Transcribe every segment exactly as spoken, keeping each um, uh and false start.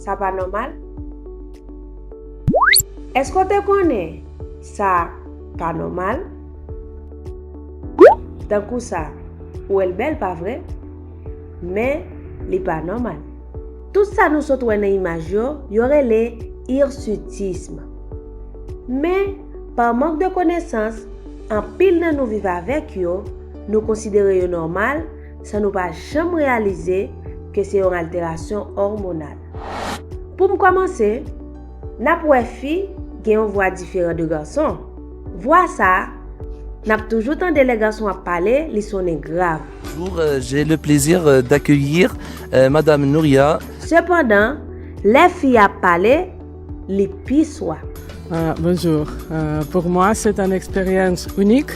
Sa pa nòmal? Èske w te konnen sa pa nòmal? Tankou sa, ou wè l bèl, pa vre? Men, li pa nòmal. Tout sa nou sot wè nan imaj yo, yo rele hirsutism. Men, pa mank de konesans, anpil nan nou viv avèk yo, nou konsidere yo nòmal, san nou pa janm reyalize ke se yon alterasyon òmonal. Pou m kòmanse, n ap wè fi gen yon vwa diferan de gason. Vwa sa a, n ap toujou tande lè gason ap pale, li sonnen grav. Bonjour, euh, j'ai le plaisir euh, d'accueillir euh, Madame Nouria. Sepandan, lè fi a ap pale, li pi swa. Ah, bonjour. Euh, pour moi, c'est une expérience unique.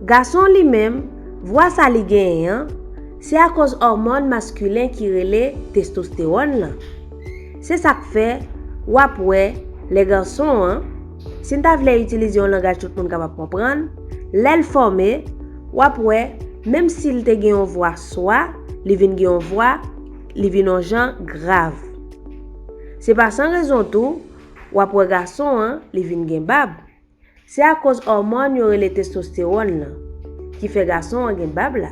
Gason li menm, vwa sa li genyen an, se akoz òmòn maskilen ki rele testostewòn lan. Se sa k fè, w ap wè, lè gason an, si n ta vle itilize yon langaj tout moun kapab konprann, lè l fòme, w ap wè, menm si l te gen yon vwa swa, li vin gen yon vwa, li vin yon jan grav. Se pa san rezon tou, w ap wè gason an, li vin gen bab. Se akoz òmòn yo rele testostewòn lan, ki fè gason an gen bab la.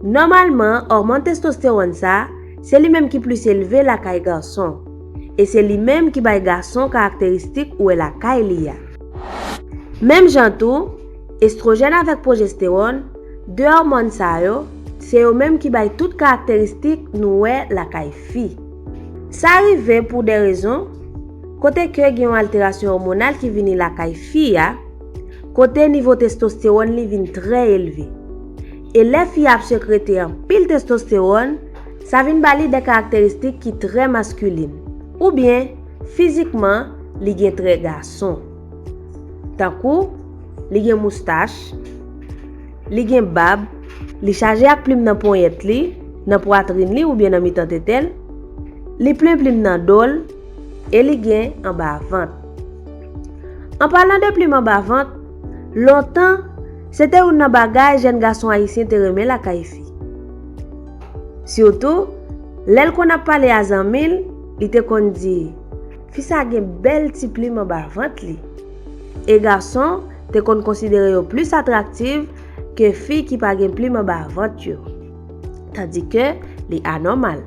Nòmalman, òmòn testostewòn sa, se li menm ki plis elve lakay gason, e se li menm ki bay gason karakteristik ou wè lakay li a. Menm jan tou, estwojèn avèk pwojestewòn, de òmòn sa yo, se yo menm ki bay tout karakteristik nou wè lakay fi. Sa rive pou de rezon, kote ke gen yon alterasyon òmonal ki vini lakay fi a, kote nivo testostewòn li vin trè elve. E lè fi a ap sekrete anpil testostewòn, sa vin ba li de karakteristik ki trè maskilin, oubyen fizikman li gen trè gason. Tankou, li gen moustach, li gen bab, li chaje ak plim nan ponyèt li, nan pwatrin li oubyen nan mitan tete l, li plen plim nan do l, e li gen anba vant. An palan de plim anba vant, lontan, se te youn nan bagay jèn gason ayisyen te renmen lakay fi. Sitou, lè l konn ap pale a zanmi l, li te konn di, fi sa gen bèl ti plim anba vant li. E gason te konn konsidere yo plis atraktiv ke fi ki pa gen plim anba vant yo. Tandike li anòmal.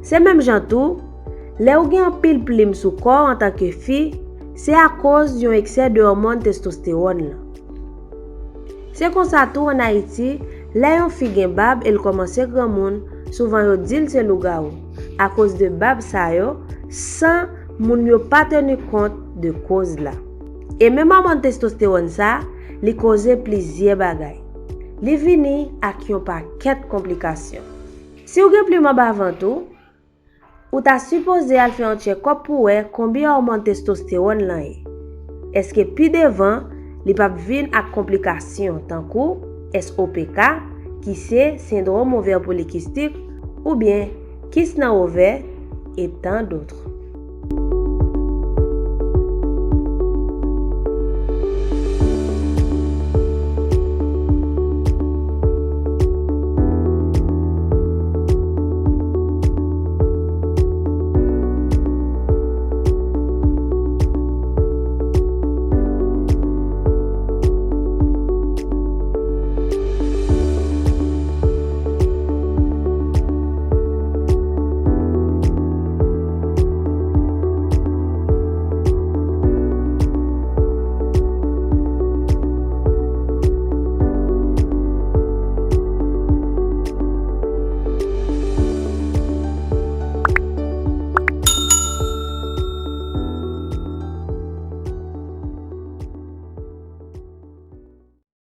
Se menm jan tou, lè ou gen anpil plim sou kò w antanke fi, se akoz yon eksè de òmòn testostewòn lan. Se konsa tou ann Ayiti, lè yon fi gen bab e l kòmanse granmoun, souvan yo di l se lougawou. Akoz de bab sa yo, san moun yo pa teni kont de koz la. E menm òmòn testostewòn sa, li koze plizyè bagay. Li vini ak yon pakèt konplikasyon. Si w gen plim anba vant ou, ou ta sipoze al fè yon tchèkòp pou wè konbyen òmòn testostewòn lan ye. Èske pi devan li p ap vin ak konplikasyon tankou S O P K, ki se sendwòm ovè polikistik, oubyen kis nan ovè, e tan dòt.